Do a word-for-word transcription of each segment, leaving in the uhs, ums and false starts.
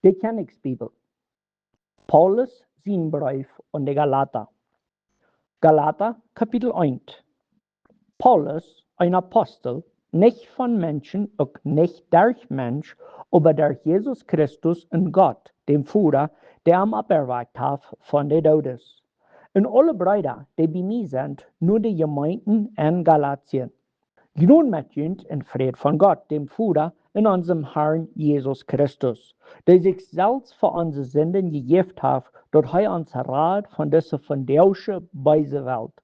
De Kjennichsbibel. Paulus sien Breef aun de Galata. Galata, Kapitel eent. Paulus, een Apostel, nich von Menschen, uk nich derch Mensch, oba derch Jesus Christus un Gott, däm Voda, dee am oppjewakjt haft von de Doodes. Un aule Breeda, dee bie mie sent, no de Jemeenten en Galatien. Jnod met junt un Fräd von Gott, däm Voda, un onsem Harn Jesus Christus, dee sikj selfst fa onse Sinden jejäft haft, daut hee ons rad von dise vondoagsche beese Welt.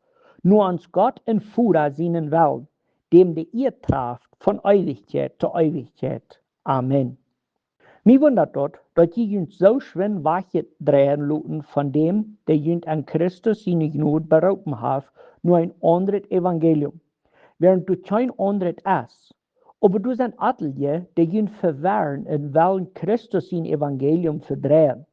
No ons Gott un Voda sienen Wellen, däm de Ea traft von Eewichkjeit to Eewichkjeit. Amen. Mie wundat daut, daut jie junt soo schwind wajchdreien loten von däm, dee junt en Christus siene Jnod beroopen haft, no een aundret Evangelium, wäarent doa kjeen aundret es. Oba doa sent atelje, dee junt vewerren un wellen Christus sien Evangelium vedreien.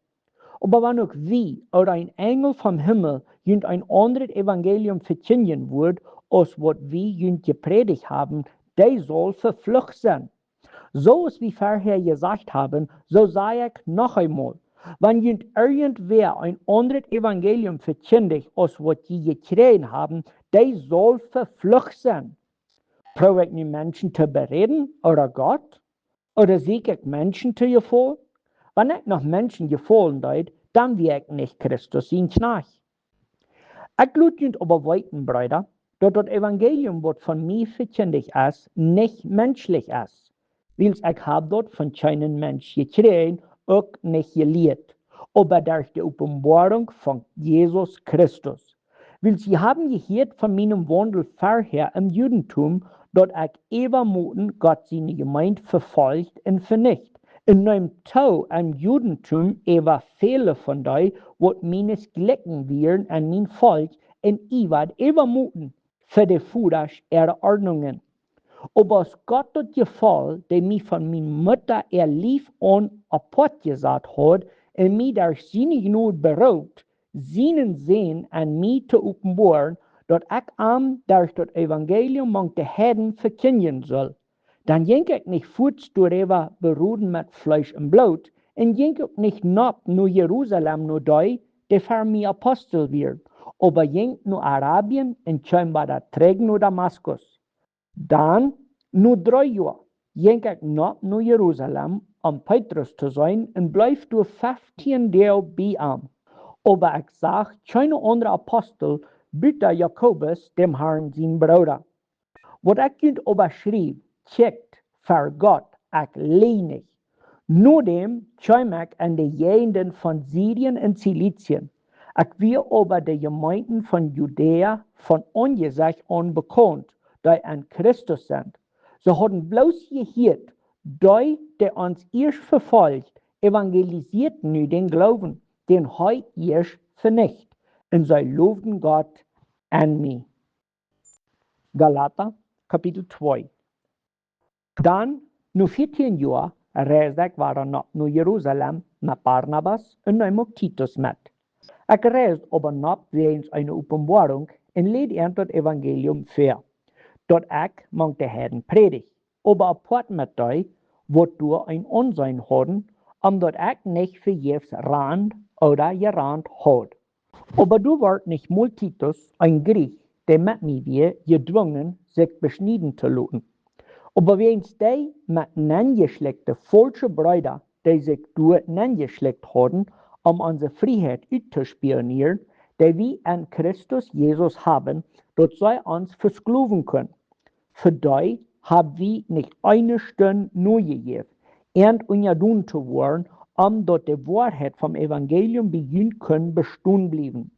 Oba wan uk wie ooda een Enjel vom Himmel junt een aundret Evangelium vekjindjen wudd, aus waut wie junt jeprädicht haben, dee saul veflucht sennen. Soo aus wie verhäa jesajcht haben, soo saj ekj noch eemol: Wan junt irjentwäa een aundret Evangelium vekjindjt aus waut jie jekjräajen haben, dee saul veflucht sennen. Proow ekj nu Menschen to beräden, ooda Gott? Ooda sieekj ekj Menschen to jefaulen? Wan ekj noch Menschen jefaulen deed, dan wia ekj nich Christus sien Kjnajcht. Ekj lot junt oba weeten, Breeda, daut daut Evangelium, waut von mie vekjindjt es, nich menschlich es. Wiels ekj hab daut von kjeenen Mensch jekjräajen, uk nich jelieet, oba derch de Openboarunk von Jesus Christus. Wiels jie haben jehieet von mienem Waundel verhäa em Judentum, daut ekj äwamoten Gott siene Jemeent vefolcht un venicht. Un nemt too em Judentum äwa väle von dee, waut mienesjlikjen wieren en mien Volkj, un iewad äwamoten fa de Vodasch äare Ordnungen. Oba aus Gott daut jefoll, dee mie von miene Mutta äa Lief aun apoat jesat haud un mie derch siene Jnod beroopt, sienen Sän en mie to openboaren, daut ekj am derch daut Evangelium mank de Heiden vekjindjen sull, dan jinkj ekj nich fuaz doaräwa beroden met Fleesch un Bloot, un jinkj uk nich nopp no Jerusalem no dee, dee ver mie Apostel wieren, oba jinkj no Arabien un kjeem boolt trigj no Damaskus. Dan, no dree Joa, jinkj ekj nopp no Jerusalem, om Petrus to seenen, un bleef doa feftieen Doag bie am. Oba ekj sach kjeene aundre Apostel, buta Jakobus, däm Harn sien Brooda. Waut ekj junt oba schriew, kjikjt, ver Gott, ekj läj nich. Nodäm kjeem ekj en de Jäajenden von Sirien un Zilizien. Ekj wia oba de Jemeenten von Judäa von Aunjesecht aun bekaunt, dee en Christus sent. See hauden bloos jehieet, dee, dee ons ieescht vefolcht, evangelisieed nu dän Gloowen, dän hee ieescht venicht, un see lowden Gott en mie. Galata, Kapitel twee. Dan, no vieetieen Joa, reisd ekj wada nopp no Jerusalem met Barnabas un neem uk Titus met. Ekj reisd oba nopp wäajens eene Openboarunk un läd an daut Evangelium väa, daut ekj mank de Heiden prädicht, oba apoat met dee, waut doa een Aunseenen hauden, om daut ekj nich vejäfs rand ooda jerant haud. Oba doa wort nich mol Titus, een Griech, dee met mie wia, jedwungen, sikj beschnieden to loten. Oba wäajens dee met nenjeschlekjte faulsche Breeda, dee sikj doa nenjeschlekjt hauden, om onse Frieheit uttospionieren, dee wie en Christus Jesus haben, daut see ons vesklowen kunnen. Fa dee hab wie nich eene Stund nojejäft, an unjadon to woaren, om daut de Woarheit vom Evangelium bie junt kunn bestonen bliewen.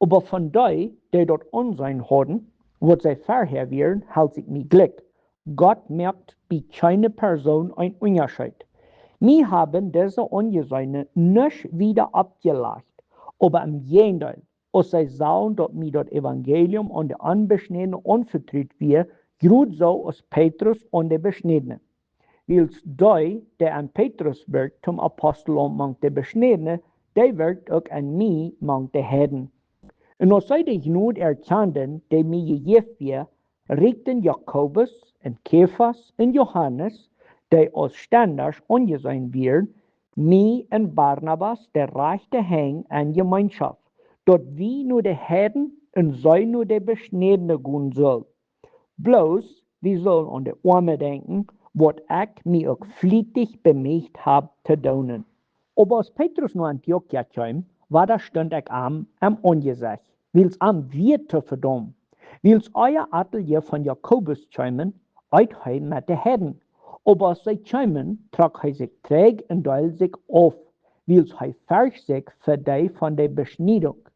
Oba von dee, dee daut Aunseenen hauden, waut see verhäa wieren, helt ekj mie jlikj. Gott moakt bie kjeene Persoon een Unjascheet. Mie haben dise Aunjeseene nuscht wieda oppjelajcht, oba em Jäajendeel, aus see sagen, daut mie daut Evangelium aun de Onbeschnädne aunvetrut wia, jrod soo aus Petrus aun de Beschnädne. Wiels dee, dee en Petrus wirkjt toom Apostel aun mank de Beschnädne, dee wirkjt uk en mie mank de Heiden. Un aus see de Jnod erkjanden, dee mie jejäft wia, rieekjten Jakobus un Kefas un Johanes, dee aus Stendasch aunjeseenen wieren, mie un Barnabas de rajchte Henj en Jemeenschoft, daut wie no de Heiden un see no de Beschnädne gonen sullen. Bloos, wie sullen aun de Oame denkjen, waut ekj mie uk flietich bemeecht hab to doonen. Oba aus Petrus no Antiochia kjeem, wadastunt ekj am em Aunjesecht, wiels am wia to vedaumen. Wiels ea atelje von Jakobus kjeemen, eet hee met de Heiden. Oba aus see kjeemen, trock hee sikj trigj un deeld sikj auf, wiels hee fercht sikj fa dee von de Beschniedunk.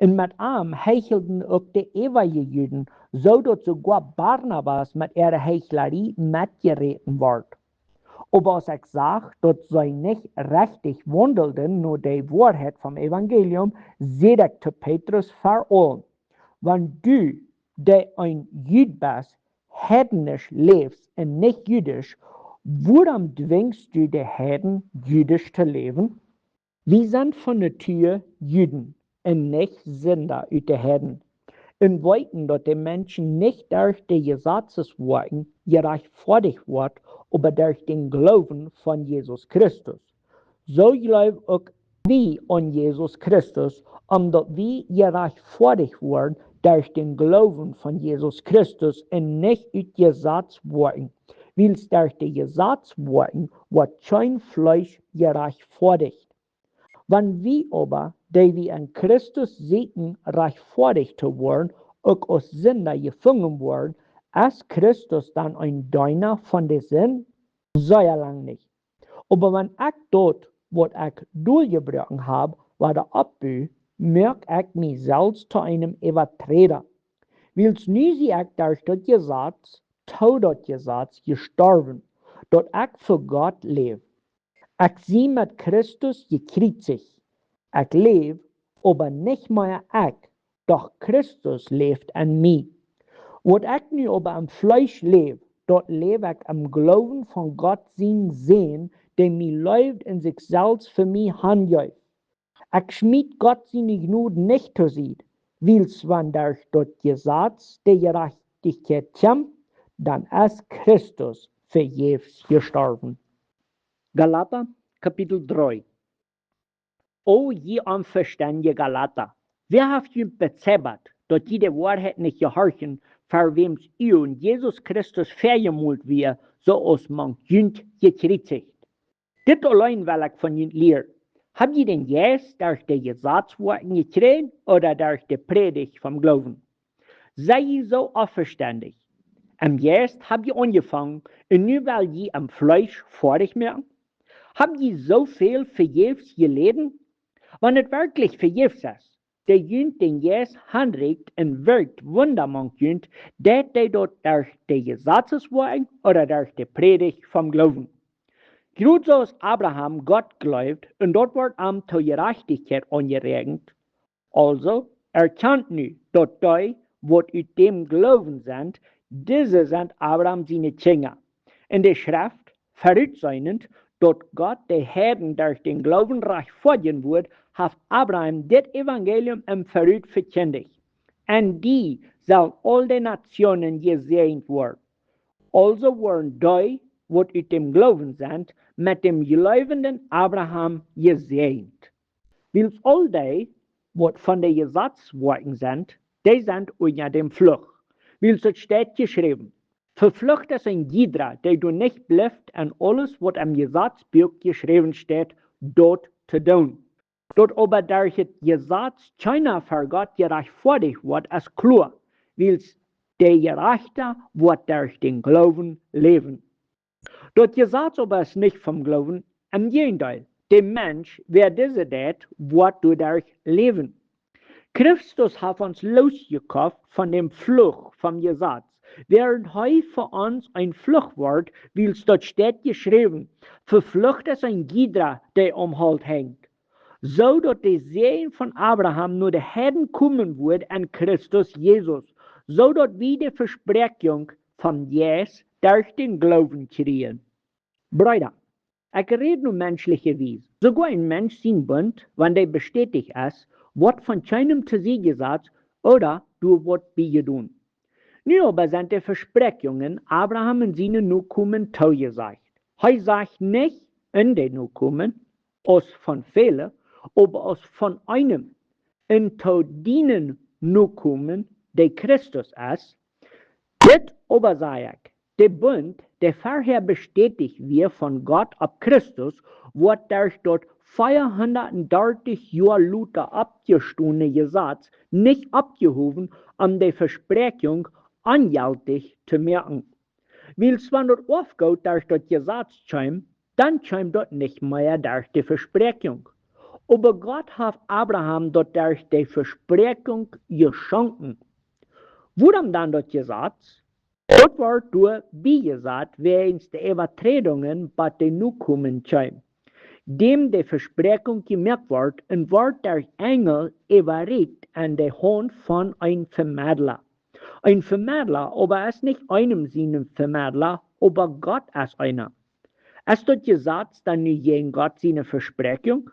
Un met am heichelden uk de äwaje Juden, soo daut soogoa Barnabas met äare Heichlarie metjeräten wort. Oba aus ekj sach, daut see nich rechtich waundelden no de Woarheit vom Evangelium, säd ekj to Petrus ver aulem: Wan du, dee een Jud best, heidnisch läfst un nich judisch, wuarom dwingst du de Heiden, judisch to läwen? Wie sent von Natua Juden un nich Sinda ut de Heiden, un weeten, daut de Menschen nich derch de Jesazeswoakjen jerajchtfoadicht woat, oba derch dän Gloowen von Jesus Christus. Soo jleew uk wie aun Jesus Christus, om daut wie jerajchtfoadicht woaren derch dän Gloowen von Jesus Christus un nich ut Jesazwoakjen, wiels derch de Jesazwoakjen woat kjeen Fleesch jerajchtfoadicht. Wan wie oba, dee wie en Christus sieekjen rajchtfoadicht to woaren, uk aus Sinda jefungen woaren, es Christus dan een Deena von de Sind? Sea lang nich. Oba wan ekj daut, waut ekj doljebroaken hab, wada oppbu, moak ekj mie selfst to eenem Äwaträda. Wiels nu sie ekj derch daut Jesaz, to daut Jesaz jestorwen, daut ekj fa Gott läw. Ekj sie met Christus jekjriezicht. Ekj läw, oba nich mea ekj, doch Christus läft en mie. Waut ekj nu oba em Fleesch läw, daut läw ekj em Gloowen von Gott sien Sän, dee mie leeft un sikj selfst fa mie hanjeef. Ekj schmiet Gott siene Jnod nich to Sied, wiels wan derch daut Jesaz de Jerajchtichkjeit kjemt, dan es Christus vejäfs jestorwen. Galata, Kapitel dree. O jie onvestendje Galata, wäa haft junt bezeibat, daut jie de Woarheit nich jehorchen, ver wäms äa Jesus Christus väajemolt wia, soo aus mank junt jekjriezicht? Dit auleen well ekj von junt lieren. Hab jie dän Jeist derch de Jesazwoakjen jekjräajen ooda derch de Prädicht vom Gloowen? Sie jie soo onvestendich? Em Jeist hab jie aunjefongen un nu well jie em Fleesch foadich moaken? Hab jie soo väl vejäfs jeläden? Wan et werkjlich vejäfs es, dee junt dän Jeist hanrieekjt un wirkjt Wunda mank junt, deit dee daut derch de Jesazeswoakjen ooda derch de Prädicht vom Gloowen? Jrod soo aus Abraham Gott jleewd un daut wort am to Jerajchtichkjeit aunjeräakjent. Aulsoo, erkjant nu, daut dee, waut ut däm Gloowen sent, dise sent Abraham siene Kjinja. Un de Schreft, verutseenen, daut Gott de Heiden derch dän Gloowen rajchtfoadjen wudd, haft Abraham dit Evangelium em Verut vekjindicht: En die sellen aul de Nationen jesäajent woaren. Aulsoo woaren dee, waut ut däm Gloowen sent, met däm jleewenden Abraham jesäajent. Wiels aul dee, waut von de Jesazwoakjen sent, dee sent unja däm Fluch. Wiels et steit jeschräwen: Veflucht es een jiedra, dee doa nich blift en aules, waut em Jesazbuak jeschräwen steit, daut to doonen. Daut oba derch et Jesaz kjeena ver Gott jerajchtfoadich woat, es kloa, wiels de Jerajchta woat derch dän Gloowen läwen. Daut Jesaz oba es nich vom Gloowen, em Jäajendeel, de Mensch, wäa dise deit, woat doaderch läwen. Christus haft ons loosjekoft von däm Fluch vom Jesaz, wäarent hee fa ons een Fluch wort, wiels daut steit jeschräwen: Veflucht es een jiedra, dee aum Holt henjt. Soo daut de Säajen von Abraham no de Heiden komen wudd en Christus Jesus, soo daut wie de Vespräakjunk vom Jeist derch dän Gloowen kjrieen. Breeda, ekj räd nu menschliche Wies. Soogoa een Mensch sien Bunt, wan dee bestäticht es, woat von kjeenem to Sied jesat ooda doa woat biejedonen. Nu oba sent de Vespräakjungen Abraham un siene Nokomen toojesajcht. Hee sajcht nich: un de Nokomen, aus von väle, oba aus von eenem, un to dienen Nokomen, dee Christus es. Dit oba saj ekj: De Bunt, dee verhäa bestäticht wia von Gott opp Christus, woat derch daut vea hundat dartich Joa lota oppjestone Jesaz nich oppjehowen, om de Vespräakjunk onjeltich to moaken. Wiels wan daut Oafgoot derch daut Jesaz kjeem, dan kjeem daut nich mea derch de Vespräakjunk. Oba Gott haft Abraham daut derch de Vespräakjunk jeschonken. Wuarom dan daut Jesaz? Daut wort doa biejesat wäajens de Äwaträdungen, bat de Nokomen kjeem, däm de Vespräakjunk jemoakt wort, un wort derch Enjel äwarieekjt en de Haunt von een Vemedla. Een Vemedla, oba es nich eenem sien Vemedla, oba Gott es eena. Es daut Jesaz dan nu jäajen Gott siene Vespräakjunk?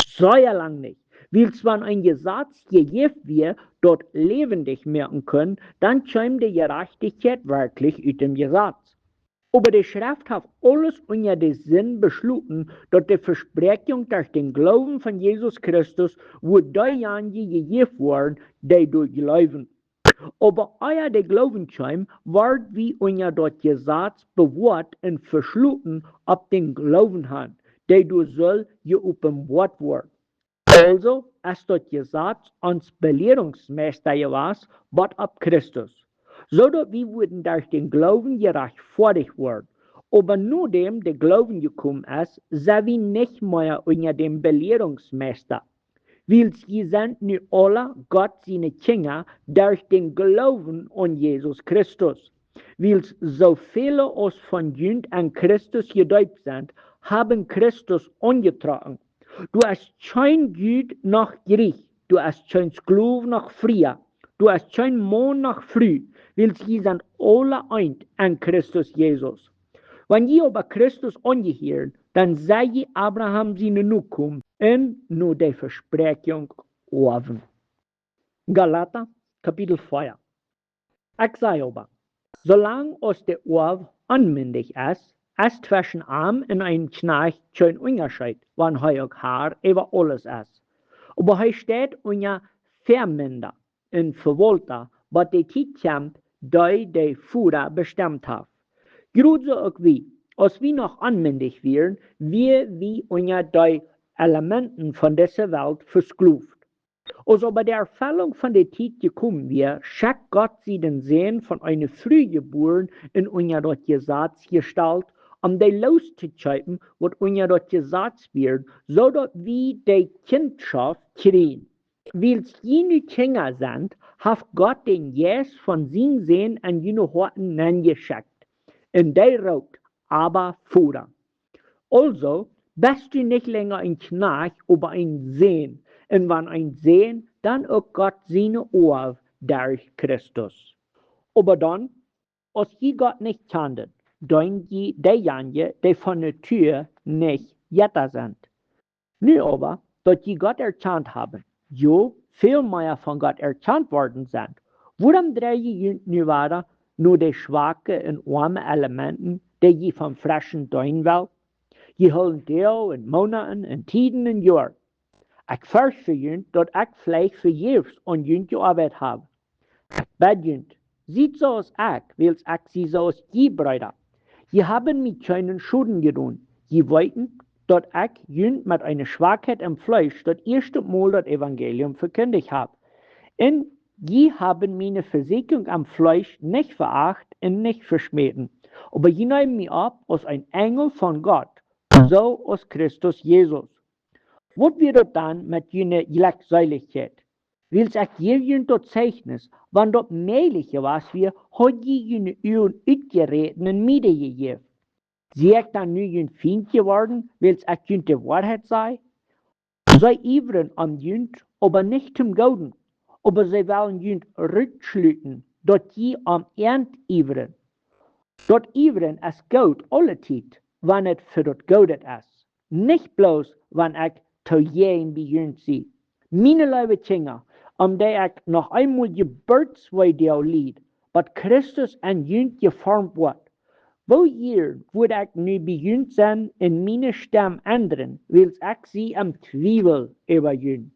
Sea lang nich. Wiels wan een Jesaz jejäft wia, daut läwendich moaken kunn, dan kjeem de Jerajchtichkjeit werkjlich ut däm Jesaz. Oba de Schreft haft aules unja de Sind beschloten, daut de Vespräakjunk derch dän Gloowen von Jesus Christus wudd deejanje jejäft woaren, dee doa jleewen. Oba ea de Gloowen kjeem, wort wie unja daut Jesaz bewoat un veschloten opp dän Gloowen han, dee doa sull jeopenboat woaren. Aulsoo es daut Jesaz ons Belierungsmeista jewast, bat opp Christus, soo daut wie wudden derch dän Gloowen jerajchtfoadicht woaren. Oba nodäm de Gloowen jekomen es, sent wie nich mea unja däm Belierungsmeista. Wiels jie sent nu aula Gott siene Kjinja derch dän Gloowen aun Jesus Christus. Wiels soo väle aus von junt en Christus jedeept sent, haben Christus aunjetrocken. Doa es kjeen Jud noch Griech, doa es kjeen Sklow noch Fria, doa es kjeen Maun noch Fru, wiels jie sent aula eent en Christus Jesus. Wan jie oba Christus aunjehieren, dan sent jie Abraham siene Nokomen un no de Vespräakjunk Oawen. Galata, Kapitel vea. Ekj saj oba, soo lang aus de Oaw onmindich es, es tweschen am un een Kjnajcht kjeen Unjascheet, wan hee uk Har äwa aules es. Oba hee steit unja Väaminda un Vewaulta, bat de Tiet kjemt, dee de Voda bestemt haft. Jrod soo uk wie, aus wie noch onmindich wieren, wieren wie unja de Elementen von dise Welt vesklowt. Aus oba de Erfellunk von de Tiet jekomen wia, schekjt Gott sienen Sän, von eene Fru jebuaren un unja daut Jesaz jestalt, om dee looszukjeepen, waut unja daut Jesaz wieren, soo daut wie de Kjintschoft kjrieen. Wiels jie nu Kjinja sent, haft Gott dän Jeist von sienen Sän en june Hoaten nenjeschekjt, un dee roopt: Abba, Voda. Aulsoo best du nich lenja een Kjnajcht, oba een Sän. Un wan een Sän, dan uk Gott siene Oaw derch Christus. Oba dan, aus jie Gott nich kjanden, deend jie deejanje, dee von Natua nich Jetta sent. Nu oba, daut jie Gott erkjant haben, jo, väl mea von Gott erkjant worden sent, wuarom dreien jie junt nu wada no de schwake un oame Elementen, dee jie vom Freschen deenen well? Jie hoolen Doag un Moonaten un Tieden un Joaren. Ekj fercht fa junt, daut ekj veleicht vejäfs aun junt jeoabeit hab. Ekj bäd junt, siet soo aus ekj, wiels ekj sie soo aus jie, Breeda. Jie haben mie kjeenen Schoden jedonen. Jie weeten, daut ekj junt met eene Schwakheit em Fleesch daut ieeschte Mol daut Evangelium vekjindicht hab. Un jie haben miene Vesieekjunk em Fleesch nich veacht un nich veschmäten. Oba jie neemen mie opp aus een Enjel von Gott, soo aus Christus Jesus. Waut wia daut dan met june Jlekjseelichkjeit? Wiels ekj jeef junt daut Zeichnis, wan daut mäajlich jewast wia, haud jie june Uagen utjeräten un mie dee jejäft. Sie ekj dan nu jun Fient jeworden, wiels ekj junt de Woarheit saj? See iewren om junt, oba nich toom Gooden, oba see wellen junt rutschluten, daut jie om äant iewren. Daut Iewren es goot aule Tiet, wan et fa daut Goodet es, nich bloos wan ekj to jäajen bie junt sie. Miene leewe Kjinja, om dee ekj noch eemol Jeburtswee doo lied, bat Christus en junt jeformt woat, Woo jieren wudd ekj nu bie junt sennen un miene Stemm endren, wiels ekj sie em Twiewel äwa junt?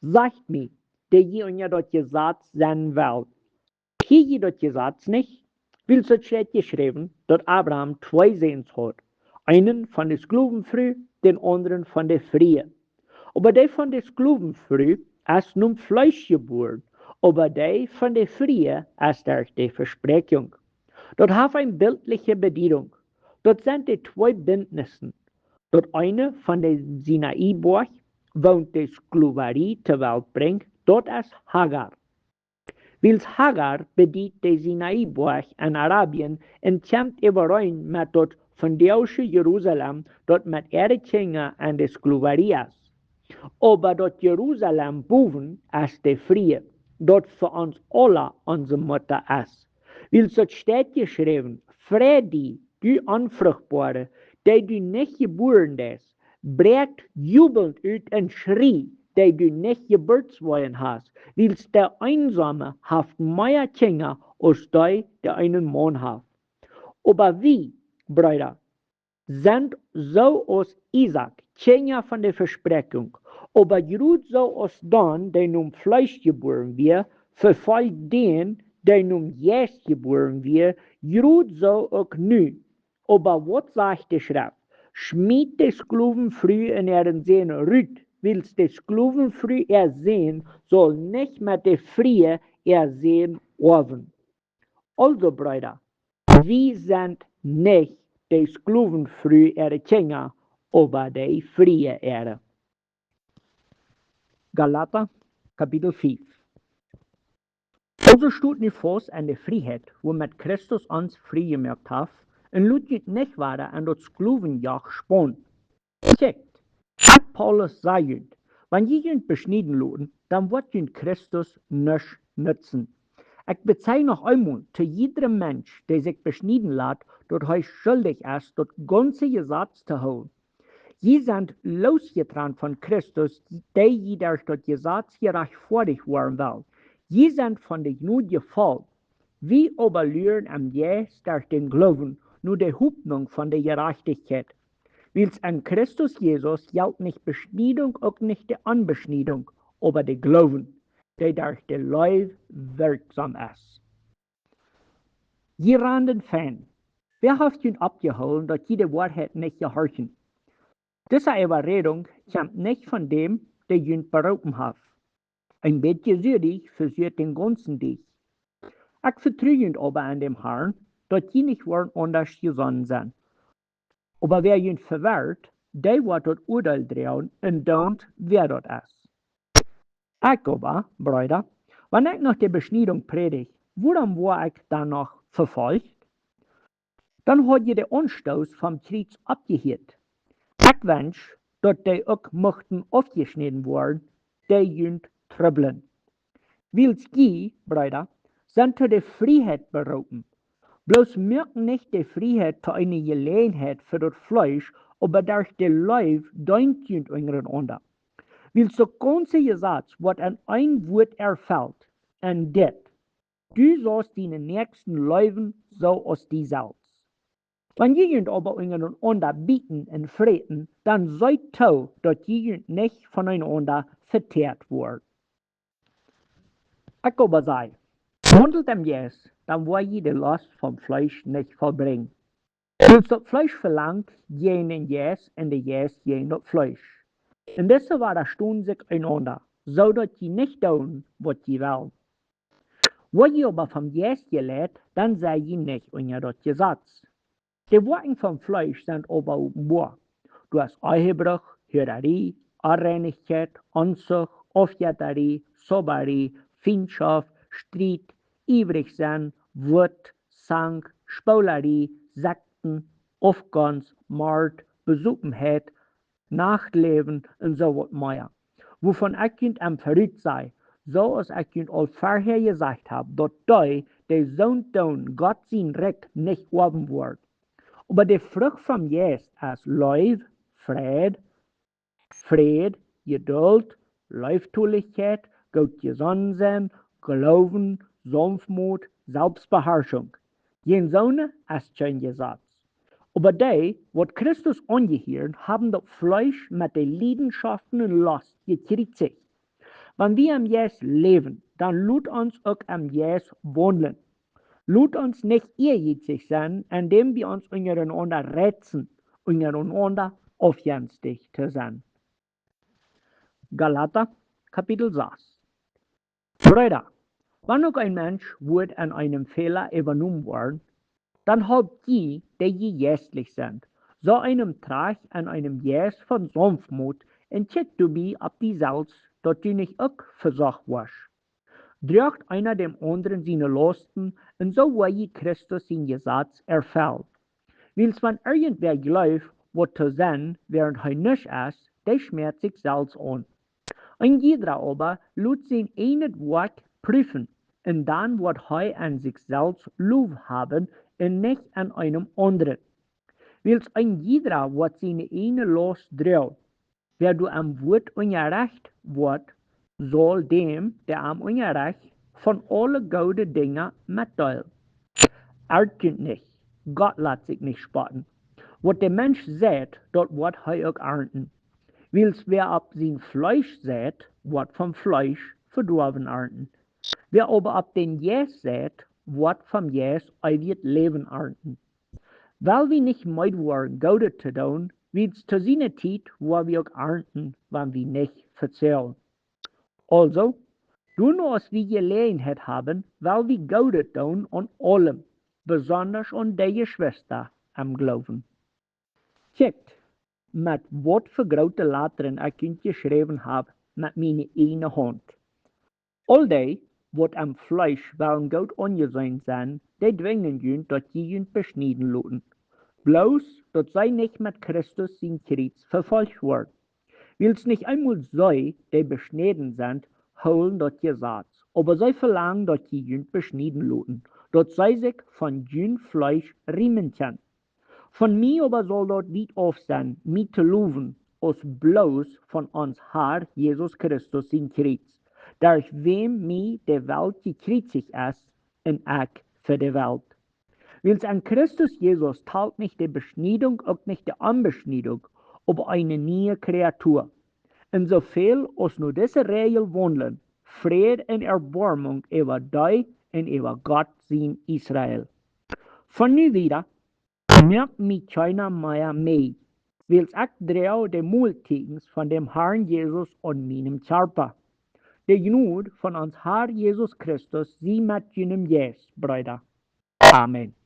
Sajcht mie, dee jie unja daut Jesaz sennen wellen: Kjrie jie daut Jesaz nich? Wiels daut steit jeschräwen, daut Abraham twee Säns haud, eenen von de Sklowenfru, dän aundren von de Frie. Oba dee von de Sklowenfru es nom Fleesch jebuaren, oba dee von de Frie es derch de Vespräakjunk. Daut haft eene biltliche Bediedunk. Daut sent de twee Bintnissen. Daut eene von de Sinai-Boajch, waut de Sklowarie to Welt brinjt, daut es Hagar. Wiels Hagar bediet de Sinai-Boajch en Arabien un kjemt äwareen met daut vondoagsche Jerusalem, daut met äare Kjinja en de Sklowarie es. Oba daut Jerusalem bowen es de Frie, daut fa ons aula onse Mutta es. Wiels daut steit jeschräwen: Frei die, du Onfruchtboare, dee du nich jebuaren best, bräakj jubelnd ut un schrie, dee du nich Jeburtsweeen hast, wiels de Eensome haft mea Kjinja aus dee, dee eenen Maun haft. Oba wie, Breeda, sent soo aus Isaak, Kjinja von de Vespräakjunk. Oba jrod soo aus dän, dee nom Fleesch jebuaren wia, vefolcht dän, dee nom Jeist jebuaren wia, jrod soo uk nu. Oba waut sajcht de Schreft? Schmiet de Sklowenfru un äaren Sän rut, wiels de Sklowenfru äa Sän saul nich met de Frie äa Sän oawen. Aulsoo, Breeda, wie sent nich de Sklowenfru äare Kjinja, oba de Frie äare. Galata, Kapitel fief. Aulsoo stot nu faust en de Frieheit, wuamet Christus ons frie jemoakt haft, un lot junt nich wada en daut Sklowenjoch sponen. Kjikjt, ekj, Paulus, saj junt: Wan jie junt beschnieden loten, dan woat junt Christus nuscht nutzen. Ekj bezei noch eemol to jiedrem Mensch, dee sikj beschnieden lat, daut hee schuldich es, daut gaunze Jesaz to hoolen. Jie sent losjetrant von Christus, dee jie derch daut Jesaz jerajchtfoadicht woaren well. Jie sent von de Jnod jefollen. Wie oba luren em Jeist derch dän Gloowen no de Hopninj von de Jerajchtichkjeit. Wiels en Christus Jesus jelt nich Beschniedunk, uk nich de Onbeschniedunk, oba de Gloowen, dee derch de Leew werksom es. Jie randen fein. Wäa haft junt oppjehoolen, daut jie de Woarheit nich jehorchen? Dise Äwarädunk kjemt nich von däm, dee junt beroopen haft. Een bät suadich vesuat dän gaunzen Deajch. Ekj vetru junt oba en däm Harn, daut jie nich woaren aundasch jesonnen sennen. Oba wäa junt vewirrt, dee woat daut Uadeel droagen, un doont wäa daut es. Ekj oba, Breeda, wan ekj noch de Beschniedunk prädich, wuarom woa ekj dan noch vefolcht? Dan haud jie de Aunstoos vom Kjriez oppjehieet. Ekj wensch, daut dee uk muchten aufjeschnäden woaren, dee junt trubblen. Wiels jie, Breeda, sent to de Frieheit beroopen. Bloos moakt nich de Frieheit to eene Jeläajenheit fa daut Fleesch, oba derch de Leew deent junt unjarenaunda. Wiels daut gaunze Jesaz woat en een Wuat erfelt, un dit: Du saust dienen Näakjsten leewen soo aus die selfst. Wan jie junt oba unjarenaunda bieten un fräten, dan seet too, daut jie junt nich von eenaunda vetäat woaren. Ekj oba saj: Waundelt em Jeist, dan woa jie de Lost vom Fleesch nich vollbrinjen. Wiels daut Fleesch velangt jäajen dän Jeist un de Jeist jäajen daut Fleesch. Un dise wadastonen sikj eenaunda, soo daut jie nich doonen, waut jie wellen. Woa jie oba vom Jeist jeleit, dan sie jie nich unja daut Jesaz. De Woakjen vom Fleesch sent oba openboa: Doa es Ehebruch, Hurarie, Onreinichkjeit, Onzucht, Aufjettarie, Zaubarie, Fientschoft, Striet, iewrich sennen, Wut, Zank, Spolarie, Sekten, Aufgonst, Mort, Besopenheit, Nachtläwen un soo waut mea, wuavon ekj junt em verut saj, soo aus ekj junt aul verhäa jesajcht hab, daut dee, dee soont doonen, Gott sien Rikj nich oawen woaren. Oba de Frucht vom Jeist es Leew, Freid, Fräd, Jedult, Leeftolichkjeit, goot jesonnen sennen, Gloowen, Saunftmoot, Selfstbeharschunk. Jäajen soone es kjeen Jesaz. Oba dee, waut Christus aunjehieren, haben daut Fleesch met de Liedenschoften un Lost jekjriezicht. Wan wie em Jeist läwen, dan lot ons uk em Jeist waundlen. Lot ons nich ieejietsich sennen, endäm wie ons unjarenaunda reizen, unjarenaunda aufjenstich to sennen. Galata, Kapitel sas. Breeda, wan uk een Mensch woat en eenen Fäla äwanomen woaren, dan halpt jie, dee jie jeistlich sent, soo eenem trajcht en eenen Jeist von Saunftmoot un kjikjt doabie opp die selfst, daut du nich uk vesocht woascht. Droacht eena däm aundren siene Lausten, un soo woa jie Christus sien Jesaz erfellen. Wiels wan irjentwäa jleeft, waut to sennen, wäarent hee nuscht es, dee schmäat sikj selfst aun. Een jiedra oba lot sien ieejnet Woakj prüfen, un dan woat hee aun sikj selfst Low haben un nich aun eenem aundren. Wiels een jiedra woat siene ieejne Laust droagen. Wäa doa em Wuat unjarecht woat, saul däm, dee am unjarecht, von aule goode Dinja metdeelen. Ergret junt nich, Gott lat sikj nich spotten. Waut de Mensch seit, daut woat hee uk arnten. Wiels wäa opp sien Fleesch seit, woat vom Fleesch Vedoawen arnten. Wäa oba opp dän Jeist seit, woat vom Jeist eewjet Läwen arnten. Well wie nich meed woaren, Goodet to doonen, wiels to siene Tiet woa wie uk arnten, wan wie nich vezeagen. Aulsoo, doano aus wie Jeläajenheit haben, well wie Goodet doonen aun aulem, besondasch aun de Jeschwista em Gloowen. Kjikjt, met waut fa groote Latren ekj junt jeschräwen hab met miene ieejne Haunt. Aul dee, waut em Fleesch wellen goot aunjeseenen sennen, dee dwinjen junt, daut jie junt beschnieden loten. Bloos, daut see nich met Christus sien Kjriez vefolcht woaren. Wiels nich eemol see, dee beschnäden sent, hoolen daut Jesaz, oba see velangen, daut jie junt beschnieden loten, daut see sikj von jun Fleesch riemen kjennen. Von mie oba saul daut wiet auf sennen, mie to lowen, aus bloos von ons Har Jesus Christus sien Kjriez, derch wäm mie de Welt jekjriezicht es, un ekj fa de Welt. Wiels en Christus Jesus talt nich de Beschniedunk, uk nich de Onbeschniedunk, oba eene niee Kreatua. Un soo väl aus no dise Räajel waundlen, Fräd un Erboarmunk äwa dee un äwa Gott sien Israel. Von nu wieda moakt mie kjeena mea mäd, wiels ekj droag de Moltiekjens von däm Harn Jesus aun mienem Kjarpa. De Jnod von ons Har Jesus Christus sie met junem Jeist, Breeda. Amen.